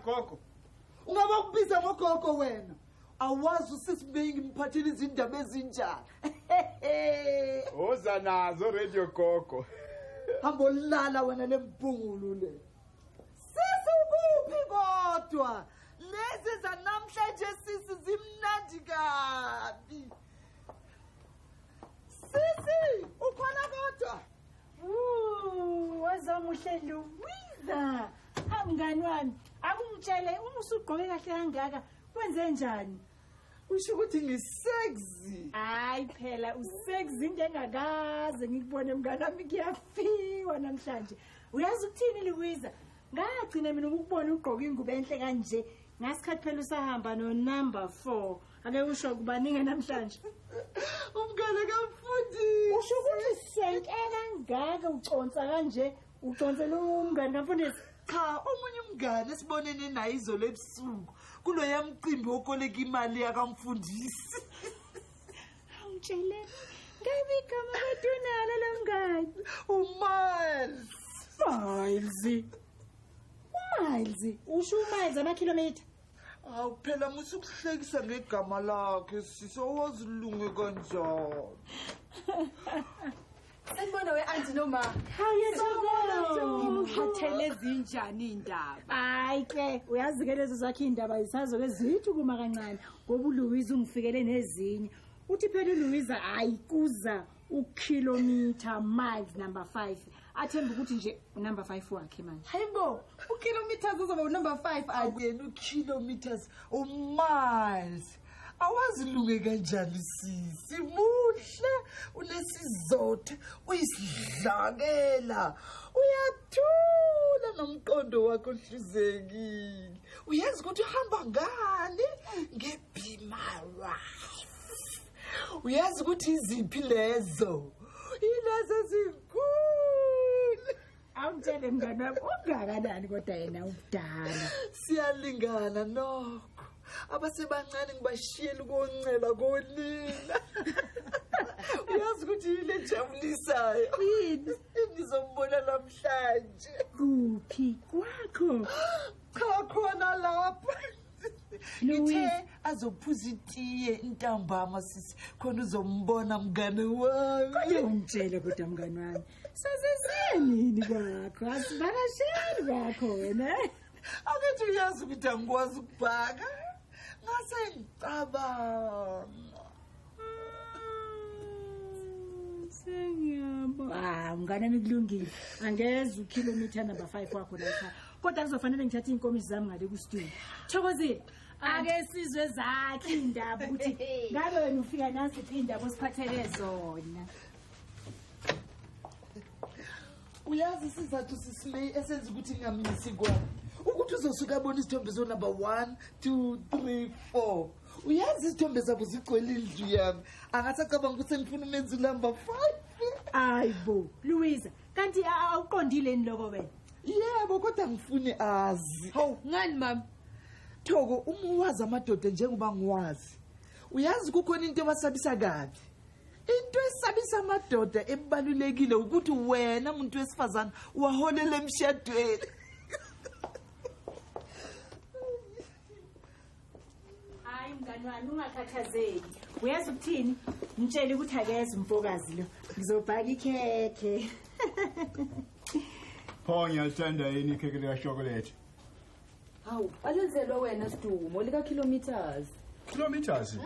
Gogo. Ungaba kubiza ngogogo wena. Awazi usisi bengimphathela izindaba ezinjani. Oza nazo Radio Gogo. Hambolala wena lempungulu le. Sisi ukuphi kodwa? Lezi zanamhlanje sisi zimnandi kabi. Sisi ukhona kodwa? Wazomuhle Louisa. Mngani wami, akungitshele uma usugqoke kahle kangaka kwenze njani? Usho ukuthi ngisexy. Hayi phela usexy into engakaze ngikubone mngani wami, kuyafiwa namhlanje. Uyazi ukuthini Louisa? Ngagcina mina ukubona ugqoka ingubo enhle kanje. Ngasikhathi phela usahamba no number 4. Ake usho kubaningi namhlanje. Umngane kamfundisi. Usho ukuthi senke kangaka uconsa kanje, uconsela umngane kamfundisi. Cha, omunye umngane esibonene naye izolo ebusuku kuloya mcimbi wokoleka imali yakamfundisi. Awungitshele, ngabe igama kodwa unalo lo mngane? uMiles. Miles. UMiles, usho uMiles amakhilomitha. Awu phela musukuhlekisa ngegama lakhe sisi, awazilunge kanjani. Sanibona we auntie noma. Hawu Ngiphathele zinjani indaba? Hayi ke, uyazi ke lezo zakhe indaba zisazoke zithi kuma kancane ngoba uLouise ungifikele nezinye. Uthi phela uLouise hayi kuza ukilometer miles number 5. Athemba ukuthi nje unumber 5 wakhe manje. Hayibo, ukilometers uzoba unumber 5 auntie. Awuyena ukilometers, umiles. Awazilunge kanjani sisi? Muhle, unesizotha, uyisidlakela. Uyathula nomqondo wakho ohluzekile. Uyazi ukuthi uhamba ngani? Nge-Be My Wife. Uyazi ukuthi iziphi lezo? Yilezo ezinkulu. Awungitshele mngani wami, ungakanani kodwa yena ubudala. Siyalingana nokho. Abasebancane ngibashiyela ukoncela konina. Uyazi ukuthi yini ejabulisayo? Yini? Ngizombona namhlanje. Kuphi kwakho? Cha khona lapha. Louise. Ngithe azophuza itiye ntambama sisi, khona uzombona mngane wami. Kodwa ungitshele kodwa mngani wami, sasesiye nini kwakho? Asivakasheli kwakho wena. Angithi uyazi ukuthi angikwazi ukubhaka. Ngase ngicabanga. Sengiyabo. Ah, mngane wami kulungile. Angeze ukhilomitha number 5 wakho la ekhaya. Kodwa kuzofanele ngithathe inkomishi zami ngale ku-studio. Thokozile. Ake sizwe zakhe indaba ukuthi ngabe wena ufika naziphi indaba osiphathele zona. Uyazi isizathu sisimeyi esenza ukuthi ngingamisi kwami. Ukuthi uzosuka abona isithombe zo number 1 2 3 4. Uyazi isithombe zabo zigcwele indlu yami. Angasacabanga ukuthi sengifuna umenzi number 5. Hayibo, Louisa, kanti awuqondile yini lokho wena? Yebo, kodwa ngifuni azi. Hawu, ngani mama? Thoko, uma uwazi amadoda njengoba ngiwazi. Uyazi kukhona into ebasabisa kabi. Into esabisa amadoda ebalulekile ukuthi wena muntu wesifazana waholela emshadweni. Hayi mngani wami, ungakhathazeki. Uyazi ukuthini? Ngitshele ukuthi akeze umfokazi lo. Ngizobhaka ikhekhe. Pho ngiyalithanda yini ikhekhe lika chocolate? Hawu, alenzelwe wena Sidumo lika kilometers. Kilometers?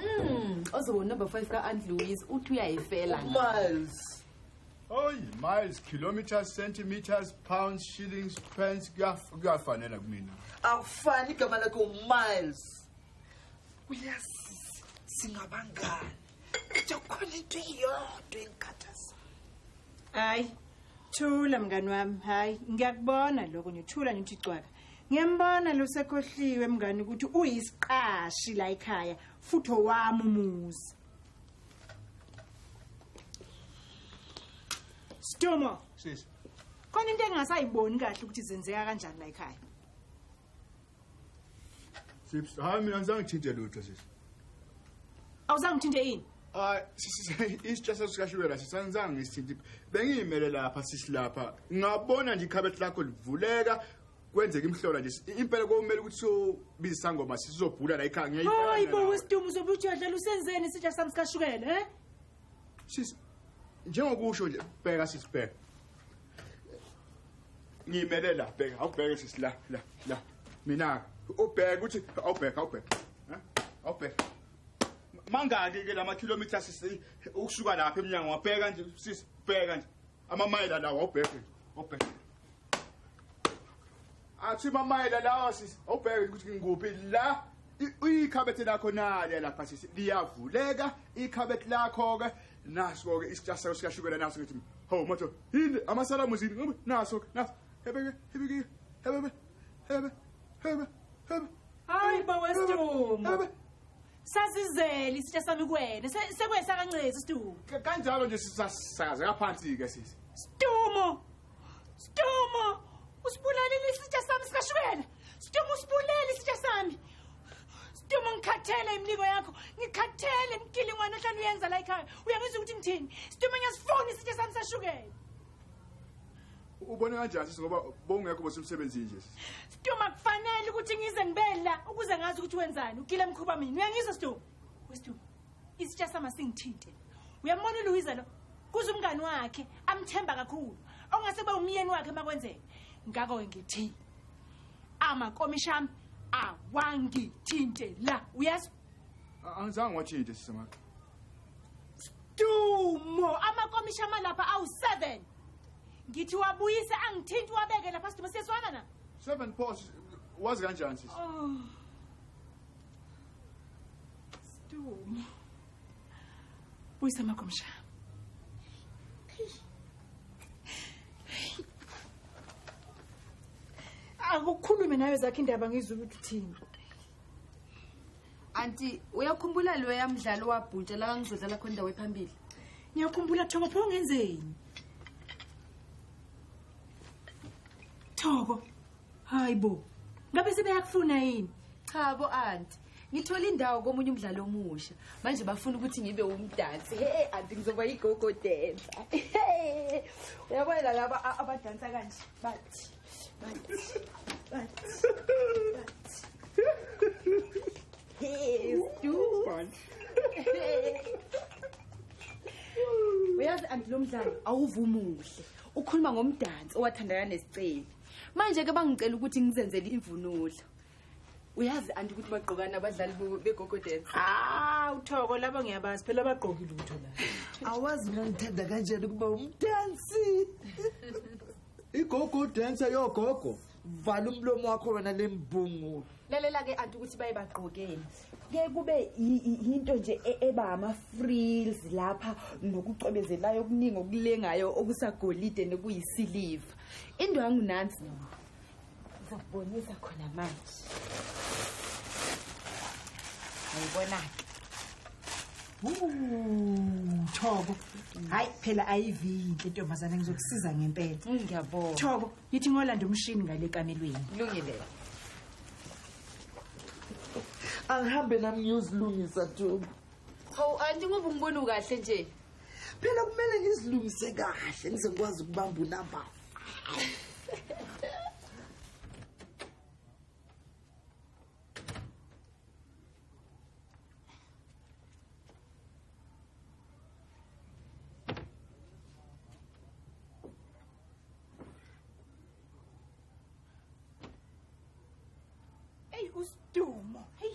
Ozoba number 5 ka Aunt Louise uthi uyayifela. Miles. Oy, miles, kilometers, centimeters, pounds, shillings, pence kuyafanela kumina. Akufani igama lakho Miles. Uyazi singabangani. Kodwa kukhona into eyodwa engikhathazayo. Hayi, thula mngani wami. Hayi, ngiyakubona lokho nje, thula nje uthi cwaka. Ngiyambona lo sekhohliwe mngani ukuthi uyisiqashi la ekhaya futhi owami umuzi. Sidumo, Sisi. khona into engingasayiboni kahle ukuthi zenzeka kanjani la ekhaya. Sisi, hayi mina ngizange ngithinte lutho sisi. Awuzange ngithinte ini? Hayi, sisi, isitsha sikashukela sisi angizange ngisithinte. Bengiyimele lapha sisi lapha. Ngabona nje ikhabethe lakho livuleka. Kwenzeka imhlola nje impela komele ukuthi sobiza isangoma sizobhula la ekhaya ngiyayibona. Hayi bo wesidumo uzobe uthi uyadlala usenzeni isitsha sami sikashukela eh? Sisi njengokusho nje bheka sisi bheka. Ngimele la bheka awubheke sisi la la la. Mina ubheka ukuthi awubheka awubheka. Awubheka. Mangaki ke lama kilometers sisi ukusuka lapha eminyango wabheka nje sisi bheka nje. Amamayela lawa awubheke nje awubheke. Athi mamayela lawa sisi awubheke ukuthi ngikuphi la ikhabethe lakho nale lapha sisi liyavuleka ikhabethe lakho ke naso ke isitsha sakho sikashukela naso ngithi hawu manje yini amasalamuzi ngoba naso ke naso hebeke hebeke hebebe hebe hebe hebe. Hayi bo wesidumo sazizele isitsha sami kuwena sekwesa kancezi sidumo kanjalo nje sisasakazeka phansi ke sisi. Sidumo sidumo usibulalile isitsha sami sikashukela. Sidumo usibulele isitsha sami. Sidumo ngikhathele imilingo yakho ngikhathele imgilingwane ohlala uyenza la ekhaya. Uyangizwa ukuthi ngithini? Sidumo ngiyasifuna isitsha sami sashukela. Ubone kanjani sisi ngoba bowungekho bosemsebenzini nje sisi? Sidumo akufanele ukuthi ngize ngibe la ukuze ngazi ukuthi wenzani. Ugile mkhuba mina. Uyangizwa sidumo? Wesidumo isitsha sami singithinte. Uyambona uLouisa lo kuze umngani wakhe amthemba kakhulu ongase kube umyeni wakhe makwenzeka. Ngakho ngithi amakomishami awangithinte la uyazi? Angizange wathinte sisi mama. Sidumo amakomishami lapha awu7. Ngithi wabuyise angithinti wabeke lapha sidumo siyezwana na? 7 pause wazi kanjani sisi? Oh. Sidumo. Buyisa amakomishami. Akukhulume nawe zakhe indaba ngizwe ukuthi uthini. Anti uyakhumbula lo yamdlalo wabhuntsha la ngizodlala khona indawo ephambili? Ngiyakhumbula Thoko pho ngenzeni? Thoko. Hayibo. Ngabe sebeyakufuna yini? Cha bo anti. Ngithola indawo komunye umdlalo omusha. Manje bafuna ukuthi ngibe umdansi. Hey anti ngizoba igogo dancer. Uyabona laba abadansa kanje bathi bathi bathi bathi. Hey stu. Uyazi anti lo mdlalo awuvumuhle. Ukhuluma ngomdansi owathandana nesiceli. Manje ke bangicela ukuthi ngizenzele imvunulo. Uyazi anti ukuthi bagqokana abadlali begogo dance. Ah uThoko labo ngiyabazi phela bagqoki lutho la. Awazi ngangithanda kanjani ukuba umdansi. Igogo dancer yogogo. Vala umlomo wakho wena lembungu. Lalela ke anti ukuthi baye bagqokeni. Ke kube into nje eba ama frills lapha nokucwebezelayo okuningi okulengayo okusagolide nokuyisiliva. Indwangu nansi. Ngizakubonisa khona manje. Ngiyibona ke. Thoko. Hayi phela ayivile intombazana ngizokusiza ngempela. Ngiyabonga. Thoko, ngithi ngolanda umshini ngale kamelweni. Kulungile. Angihambe nami ngiyozilungisa Thoko. Hawu anti ngoba ungibona kahle nje. Phela kumele ngizilungise kahle ngize ngikwazi ukubamba unamba. Hey usidumo. Hey.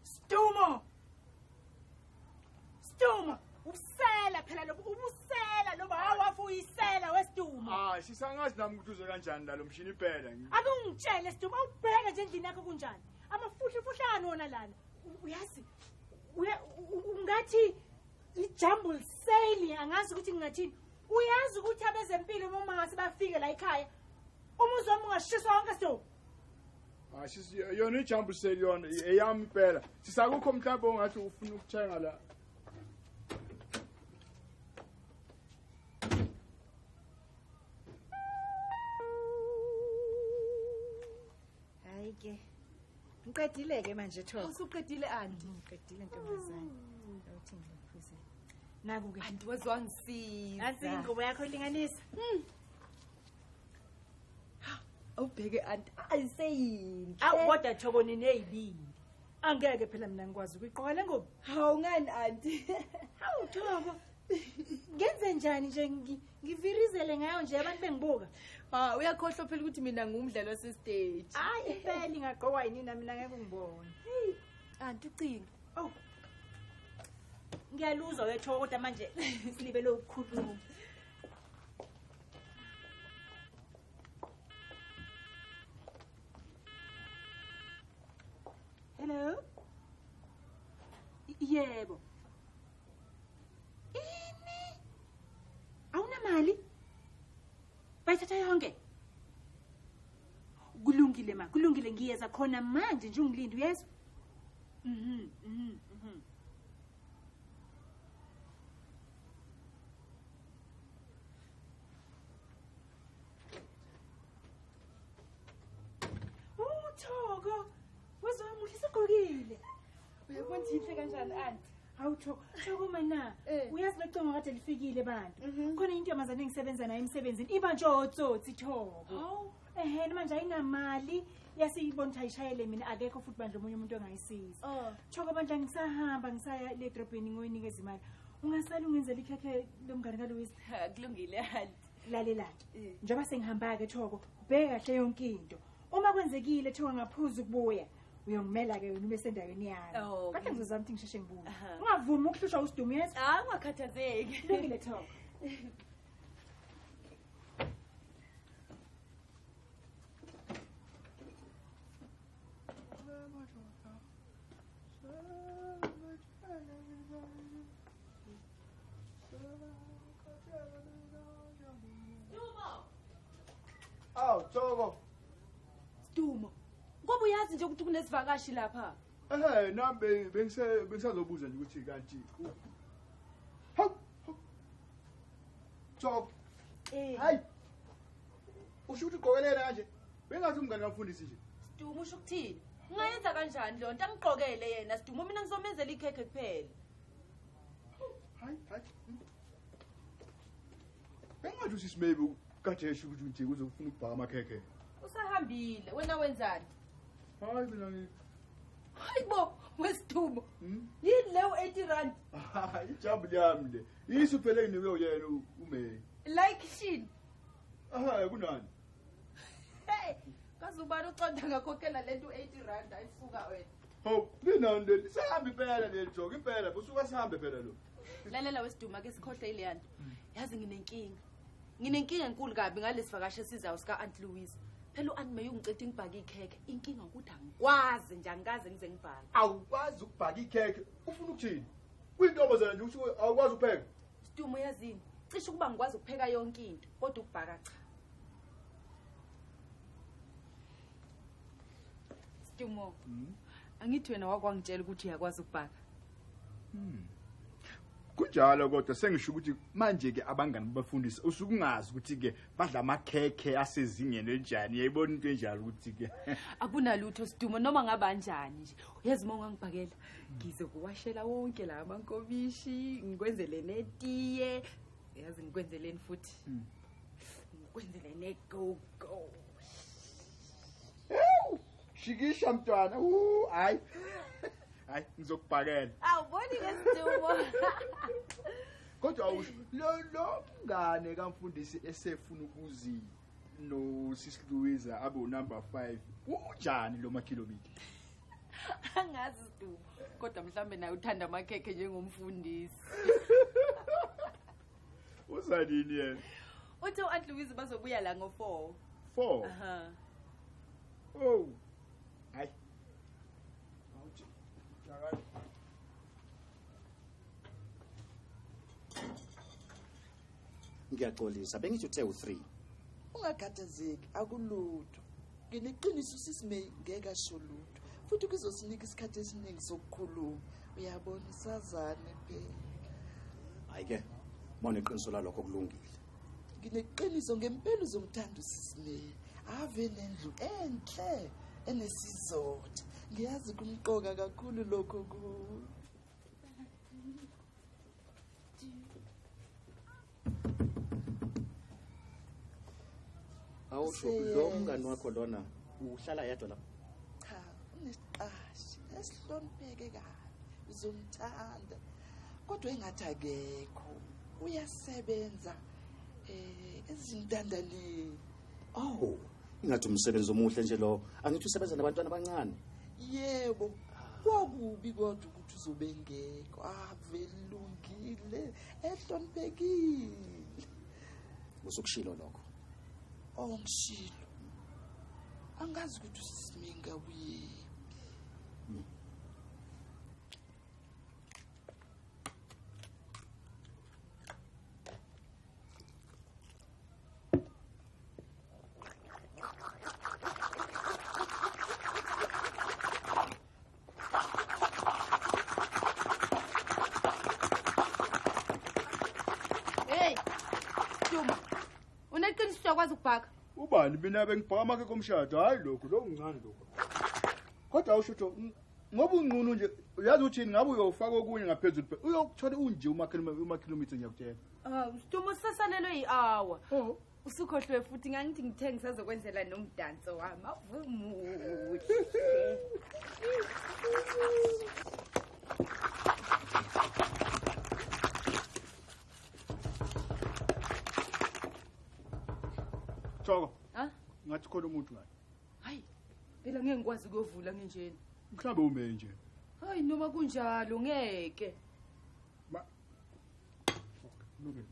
Sidumo. Sidumo, ubusela phela lo ubusela lo awafuyisela wesidumo. Ah, sisangazi nami ukuthi uze kanjani la lo mshini impela. Akungitshele sidumo awubheke nje endlini yakho kunjani. Amafuhlu fuhlano wona lana. Uyazi ungathi ijumble sale angazi ukuthi ngingathini. Uyazi ukuthi abezempilo uma ngase bafike la ekhaya umuzi wami ungashiswa wonke sidumo. Ah, sisi yona ijumble sale yona eyami impela. Sisakukho mhlawumbe ongathi ufuna ukuthenga la. Ngiqedile ke manje Thoko. Usuqedile anti? Ngiqedile ntombazane. Awuthi ngilaphuze. Naku ke. Anti wazwangisiza. Nansi ingubo yakho ilinganisa. Awubheke anti, ayiseyinhle. Awu kodwa Thoko nineyibindi. Angeke phela mina ngikwazi ukuyiqoka le ngubo. Hawu ngani anti? Hawu Thoko. Ngenze njani nje ngivirizele ngayo nje abantu bengibuka. Ah, uyakhohlwa phela ukuthi mina ngumdlali wasestage. Hayi impela ingaqokwa yini mina ngeke ungibone. Hey, anti ucingo. Oh. Ngiyaluzwa wetho kodwa manje silibele ukukhuluma. Hello? Yebo. Ini? Awunamali? Bayithatha yonke. Kulungile ma, kulungile ngiyeza khona manje nje ungilinde uyezwa? Uthoko, wezwa muhle sigqokile. Uyabona inhle kanjani anti? Hawu Thoko, Thoko mana, uyazi locingo kade lifikile bantu. Khona intombazane engisebenza nayo emsebenzini iba nje otsotsi Thoko. Hawu, ehhe manje ayinamali yasiyibona ukuthi ayishayele mina akekho futhi bandla omunye umuntu ongayisiza. Thoko bandla ngisahamba ngisaya le edrobheni ngoyinikeza imali. Ungasala ungenzela ikhekhe lomngane kaLouise. Kulungile anti. Lalela-ke. Njengoba sengihamba ke Thoko, ubheke kahle yonke into. Uma kwenzekile Thoko ngaphuza ukubuya. Uyongimela ke wena ube sendaweni yami. Kodwa ngizozama ukuthi ngisheshe ngibuye. Ungavumi ukuhlushwa usidumo yezwa? Ah, ungakhathazeki. Kulungile Thoko. Awu Thoko. Sidumo. Ngoba uyazi nje ukuthi kunesivakashi lapha. Ehhe, nami bengisazobuza nje ukuthi kanti. Hawu. Thoko. Hayi. Usho ukuthi ugqokelela kanje. Bengathi umngane kamfundisi nje. Sidumo usho ukuthini? Ungayenza kanjani leyo nto angigqokele yena Sidumo mina ngizomenzela ikhekhe kuphela. Hayi, hayi. Bengathi usisi maybe kade esho ukuthi nje uzofuna ukubhaka amakhekhe. Usahambile, wena wenzani? Hayi mina ngi. Hayibo, wesithumo. Yini leyo 80 rand? Ijambu lami le. Isu phela enginikwe uyena uMay. Like shin. Aha, kunani? Hey, kaze ubani uconda ngakhokhela lento 80 rand ayisuka wena. Hawu, linani leli? Sihambe impela leli joke impela, busuka sihambe phela lo. Lalela wesiduma ke sikhohle ile yanto. Yazi nginenkinga. Nginenkinga enkulu kabi ngalesivakashe esizayo sika Aunt Louise. Phela uAunt May ungicela ngibhake ikhekhe. Inkinga ukuthi angikwazi nje angikaze ngize ngibhake. Awukwazi ukubhaka ikhekhe. Ufuna ukuthini? Kuyintombazana nje ukuthi awukwazi ukupheka. Sidumo yazini. Cishe ukuba ngikwazi ukupheka yonke into, kodwa ukubhaka cha. Sidumo. Angithi wena wakwangitshela ukuthi uyakwazi ukubhaka. Kunjalo kodwa sengisho ukuthi manje ke abangani babafundisi usukungazi ukuthi ke badla amakhekhe asezingeni elinjani yayibona into enjalo ukuthi ke akunalutho Sidumo noma ngabanjani nje uyazi uma ungangibhakela ngizokuwashela wonke la amankomishi ngikwenzele netiye yazi ngikwenzeleni futhi ngikwenzele negogo. Shikisha mntwana. Hayi hayi ngizokubhakela. Awuboni ke Sidumo. Kodwa awusho lo mngane kamfundisi esefuna ukuzi no Sis Louisa abe number 5 unjani lo makhilomitha? Angazi Sidumo, kodwa mhlambe naye uthanda amakhekhe njengomfundisi. Uzanini yena? Uthe uAunt Louise bazobuya la ngo4. 4? Aha. Oh. Hayi. Ngiyaxolisa bengithi uthe u3. Ungakhathazeki akulutho. Ngineqiniso sisi May ngeke asho lutho. Futhi kuzosinika isikhathi esiningi sokukhuluma. Uyabona sazane phela. Hayi ke, mawuneqiniso lalokho kulungile. Ngineqiniso ngempela uzomthanda usisi May. Ave nendlu enhle enesizotha. Ngiyazi kumqoka kakhulu lokho kuwe. Awusho lo mngani wakho lona uhlala yedwa lapha? Cha, unesiqashi esihlonipheke kabi. Uzomthanda. Kodwa engathi akekho. Uyasebenza ezintandaneni. Oh, ingathi umsebenzi omuhle nje lo. Angithi usebenza nabantwana abancane. Yebo. Kwakubi kodwa ukuthi uzobe ngekho. Avelungile, ehloniphekile. Usukushilo lokho. Oh, ngishilo. Angazi ukuthi usisiminga uye. Uyakwazi ukubhaka? Ubani mina bengibhaka amakhe komshado, hayi lokhu lo ngincane lokhu. Kodwa awusho ngoba unqunu nje uyazi uthini ngabe uyofaka okunye ngaphezulu phela uyokuthola unje umakhilomitha ngiyakutshela. Ah, Sidumo sisasalelwe yi-hour. Oh. Usukhohlwe futhi ngangithi ngithe ngisazokwenzela nomdanso wami. Awumuhle. Thoko. Ha? Ngathi khona umuntu ngani. Hayi. Phela ngeke ngikwazi ukuyovula nginjena. Mhlawumbe ume nje. Hayi noma kunjalo ngeke. Ma Lungile.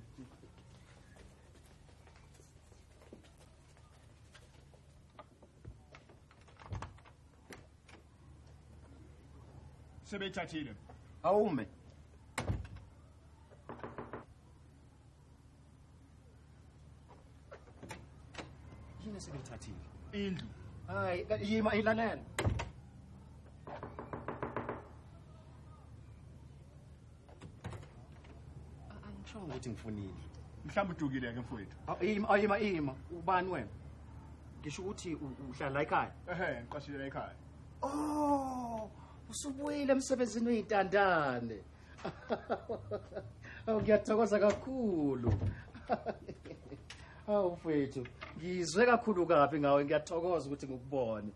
Sebethathile. Awume. Yini sebethathile? Indlu. Hayi, yima ilalela. Angisho ukuthi ngifuna indlu. Mhlawumbe udukile ke mfowethu. Ima ima ima. Ubani wena? Ngisho ukuthi uhlala la ekhaya. Ehhe, ngiqashile la ekhaya. Oh, usubuyile emsebenzini weyintandane. Awu ngiyathokoza kakhulu. Awu mfowethu, ngizwe kakhulu kabi ngawe, ngiyathokoza ukuthi ngikubone.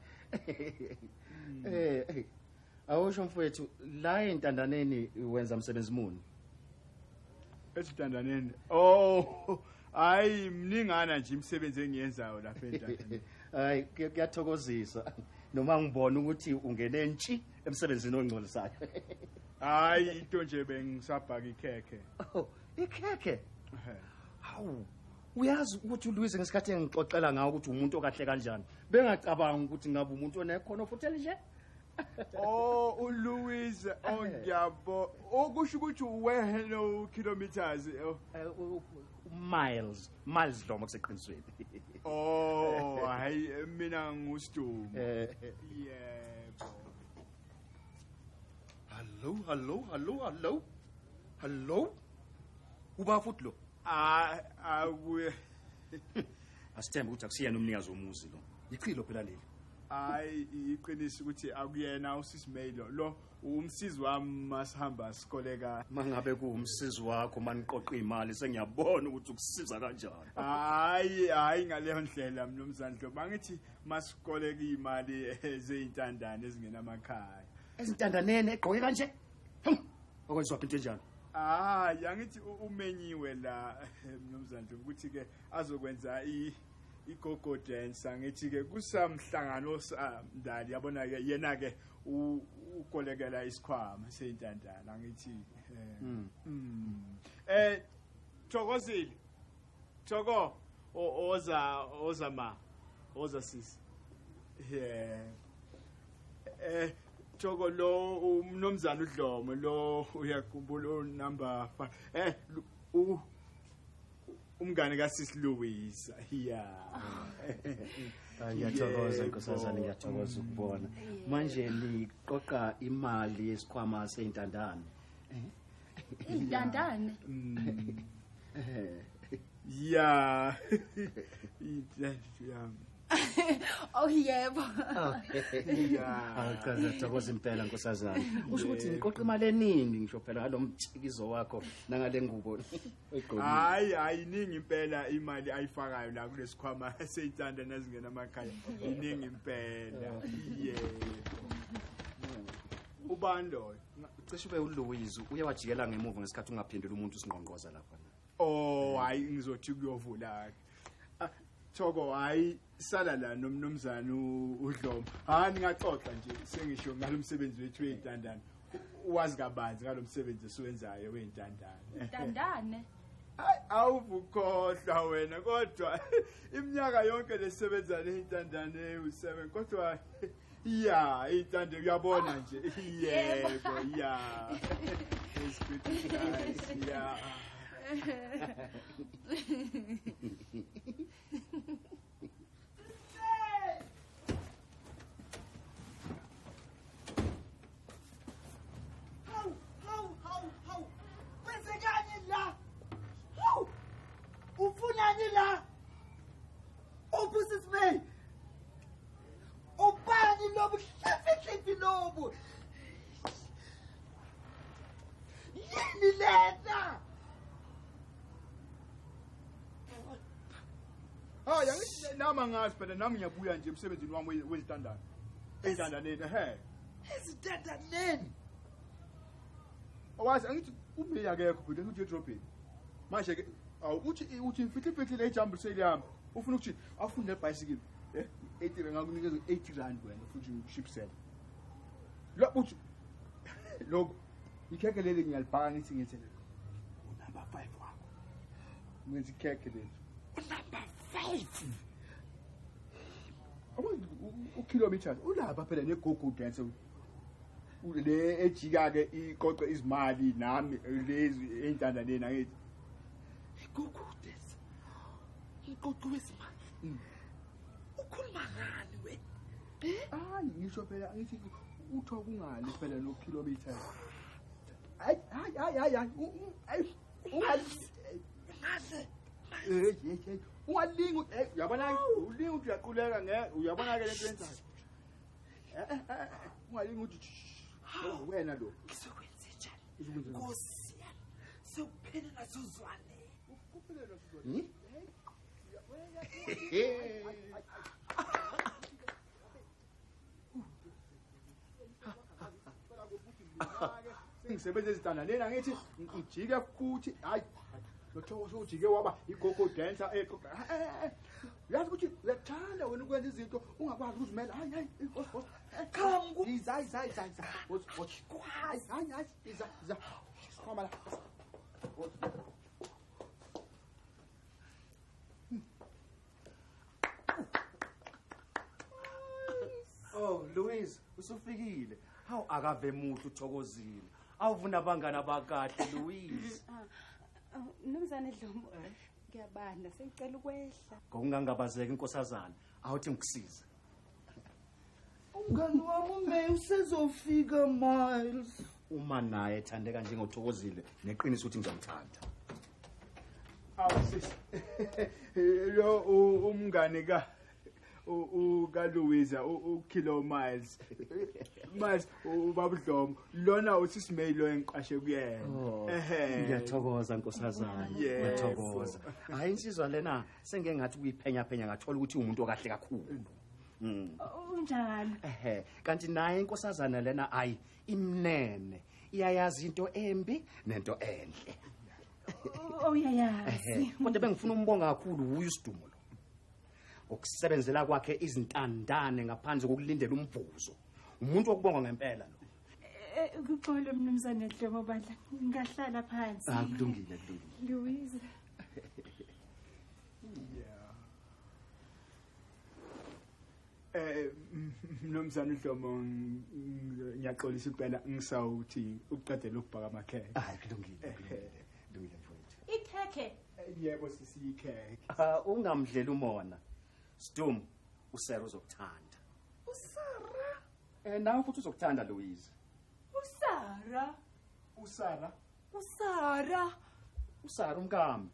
Awusho mfowethu, la entandaneni wenza umsebenzi muni? Esitandaneni. Oh, hayi mningana nje imisebenzi engiyenzayo lapha entandaneni. Hayi kuyathokozisa noma ngibona ukuthi ungene ntshi emsebenzini ongcolisayo. Hayi into nje bengisabhaka ikhekhe. Oh, ikhekhe? Hawu. Uyazi ukuthi uLouise ngesikhathi engixoxela ngawo ukuthi umuntu okahle kanjani. Bengacabanga ukuthi ngabe umuntu onekhono futhi elinje. Oh, uLouise ongiyabo. Okusho ukuthi wena kilometers miles, miles Dlomo kuseqinisweni. Oh, hayi mina nguSidumo. Yebo. Hallo, hallo, hallo, hallo. Hallo. Uba futhi lo. Ah, akuye. Asithembe ukuthi akusiyena umnikazi womuzi lo. Ichilo phela leli. Hayi iqiniso ukuthi akuyena usisi Maylo lo umsizi wami masihamba sikoleka. Mangabe kuwumsizi wakho maniqoqa imali sengiyabona ukuthi ukusiza kanjani. Hayi hayi ngaleyo ndlela mnumzane Dlomo, bangithi masikoleka imali ezeyintandane ezingenamakhaya. Ezintandaneni egqoke kanje? Okwenziwa into enjalo? Hayi angithi umenyiwe la mnumzane Dlomo ukuthi ke azokwenza igogo dance, angithi ke kusamhlangano samndali yabona ke yena ke ukolekela isikhwama seyintandane angithi. Thokozile. Thoko oza oza ma oza sisi. Yeah. Thoko lo umnomzana uDlomo lo uyakhumbula number 5 umngane kaSisi Louise. Yeah. Ngiyathokoza nkosazana, ngiyathokoza ukubona. Manje niqoqa imali yesikhwama seyintandane. Intandane? Yeah. Intandane. Oh yebo. Awu cha, ngiyathokoza impela nkosazana. Usho ukuthi ngiqoqa imali eningi ngisho phela ngalo mtshikizo wakho nangale ngubo oyigqokile. Hayi hayi, iningi impela imali ayifakayo la kulesikhwama seyintandane ezingena amakhaya. Iningi impela. Yebo. Ubani loyo? Cishe ube uLouise uye wajikela ngemuva ngesikhathi ungaphendula umuntu usingqongqoza lapha. Oh hayi, ngizothi kuyovula. Ah, Thoko, hayi, sala la nomnumzana uDlomo. Hayi, ningaxoxa nje, sengisho ngalomsebenzi wethu weyintandane. Wazi kabanzi ngalomsebenzi esiwenzayo weyintandane. Tandane. Hayi, awuvukhohlwa wena, kodwa iminyaka yonke lesebenza leyintandane u7, kodwa ya intande uyabona nje. Yebo, ya. It's pretty nice. Yeah. Hawu, hawu, hawu, hawu. Kwenzekani la? Hawu! Ufunani la? Uphi usisi May? Ubani lobu hlafihlefi lobu? Yini lena? Hayi, angithi nami angazi phela, nami ngiyabuya nje emsebenzini wami wezintandane. Entandaneni, ehe. Ezintandaneni. Awazi angithi uMay akekho phela, uthi edrobheni. Manje ke awu uthi mfihli mfihli le jump seliyami. Ufuna ukuthi afunde lebhayisikili. 80 rand, ngakunikeza 80 rand wena futhi ushipsele. Lo uthi lokho ikhekhe leli ngiyalibhaka, ngithi unumber 5 wakho. Ngenza ikhekhe leli. Unumber 5. Abo ukilometers ulapha phela negogo dance le ejika ke iqoqe izimali nami lezi entandaneni angithi. Igogo dance. Iqoqo wezimali. Ukhuluma ngani we? Hayi, ngisho phela ngithi utho kungale phela no kilometers. Hayi hayi hayi hayi hayi. Ungaze. Hey hey hey. Ungalingi, uyabona ulingi uthi uyaquleka nge uyabona ke lento yenzayo. Ungalingi uthi wena lo. Ngizokwenza njani? Nkosi yami. Sekuphele nasozwane. Kuphele nasozwane. Sengisebenza ezintandaneni angithi ngijike futhi, hayi lo Thoko sewujike waba igogo dancer eqoqa. Uyazi ukuthi uyathanda wena ukwenza izinto ungakwazi ukuzimela. Hayi hayi, Cha, iza iza iza iza. Hayi hayi hayi, iza iza. Sikhwama la. Oh Louise, usufikile. Hawu akave muhle uthokozile. Awuvuna abangani abakahle Louise. Mnumzane Dlomo, ngiyabanda, sengicela ukwehla. Ngokungangabazeki inkosazana, awuthi ngikusize. Umngani wami uMay usezofika Miles. Uma naye ethandeka njengothokozile, neqiniso ukuthi ngizamthanda. Awu sisi. Lo umngane ka ukaLouisa uKilo Miles. Miles ubaba uDlomo lona usisi May lo engiqashe kuyena. Ehe. Ngiyathokoza nkosazana, Yebo. ngiyathokoza. Hayi insizwa lena sengeke ngathi kuyiphenya phenya ngathola ukuthi umuntu okahle kakhulu. Unjalo. Ehe, kanti naye inkosazana lena ayi imnene. Iyayazi into embi nento enhle. Oh uyayazi. Ehe, kodwa bengifuna umbonga kakhulu uyu uSidumo lo. Ukusebenzela kwakhe izintandane ngaphandle kokulindela umvuzo. Umuntu wokubonga ngempela lo. Kuxolo mnumzane Dlomo bandla, ngingahlala phansi. Ah, kulungile, kulungile. Louise. Yeah. Mnumzane Dlomo, ngiyaxolisa impela ngisawuthi ukuqedela ukubhaka amakhekhe. Hayi kulungile, kulungile. Kulungile mfowethu. Ikhekhe. Yebo sisi, ikhekhe. Ah, ungamdlela umona. Sdum, uSarah uzokuthanda. uSarah? Nawe futhi uzokuthanda Louise. uSarah. uSarah. uSarah. uSarah umkami.